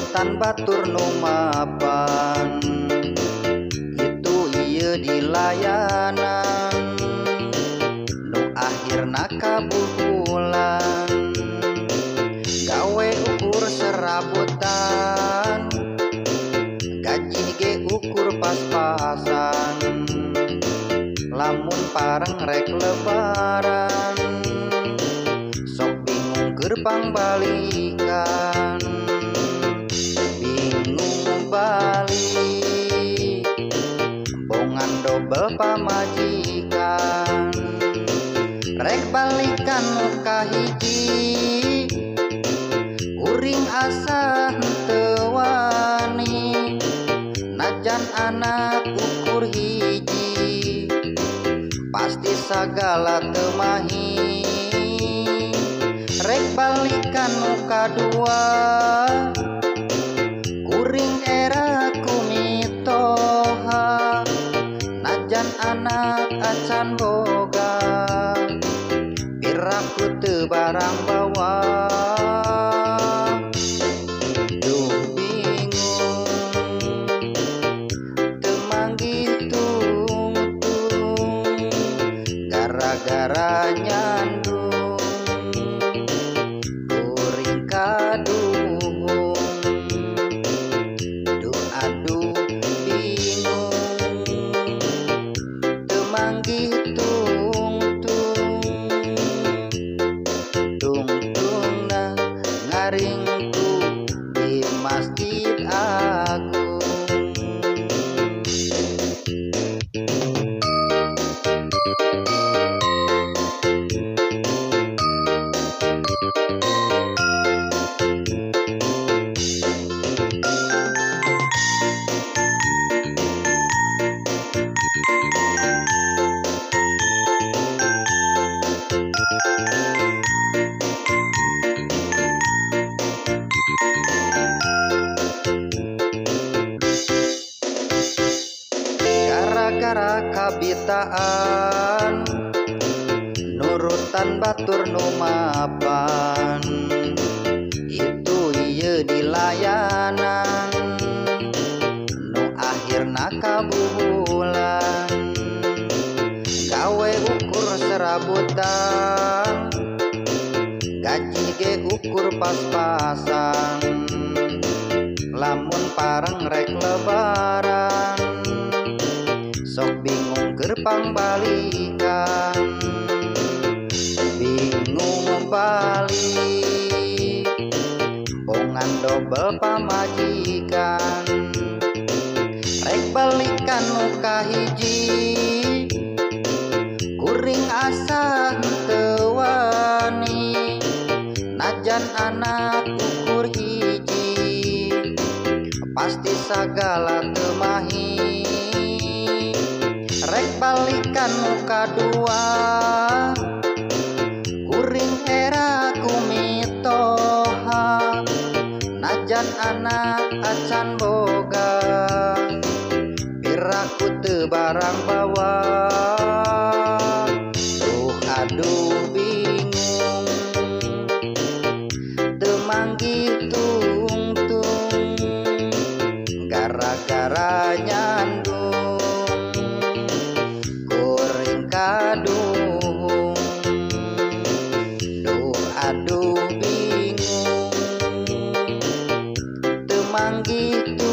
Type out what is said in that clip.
Nurutan batur nu mapan, itu ieu dilayanan nu akhirna kabubulan. Gawe ukur serabutan, gaji ge ukur pas-pasan. Lamun pareng rek lebaran, sok bingung keur pangbalikan. Bingung balik, bongan dobel pamajikan. Rek balikan nu kahiji, kuring asa henteu wani. Najan anak ukur hiji, pasti sagala teu mahi. Rek balikan nu kadua, kuring era ku mitoha. Najan anak acan boga, piraku teu barang bawa. Duh bingung, teu manggih tungtung, gara-gara nyandung kuring kaduhung. Duh aduh bingung, teu manggih tungtung, tungtungna ngaringku di Masjid Agung. Gara-gara kabitaan, nurutan batur nu mapan, itu ieu dilayanan nu akhirna kabubulan. Gawe ukur serabutan, gaji ge ukur pas-pasan. Lamun pareng rek lebaran, sok bingung keur pangbalikan. Bingung balik, bongan dobel pamajikan. Rek balikan nu kahiji, kuring asa henteu wani. Najan anak ukur hiji, pasti sagala teu mahi. Rek balikan nu kadua, kuring era ku mitoha. Najan anak acan boga, piraku teu barang bawa. Duh aduh bingung, teu manggih tungtung, gara-gara nyandung kuring kaduhung. Duh aduh bingung, teu manggih tungtung.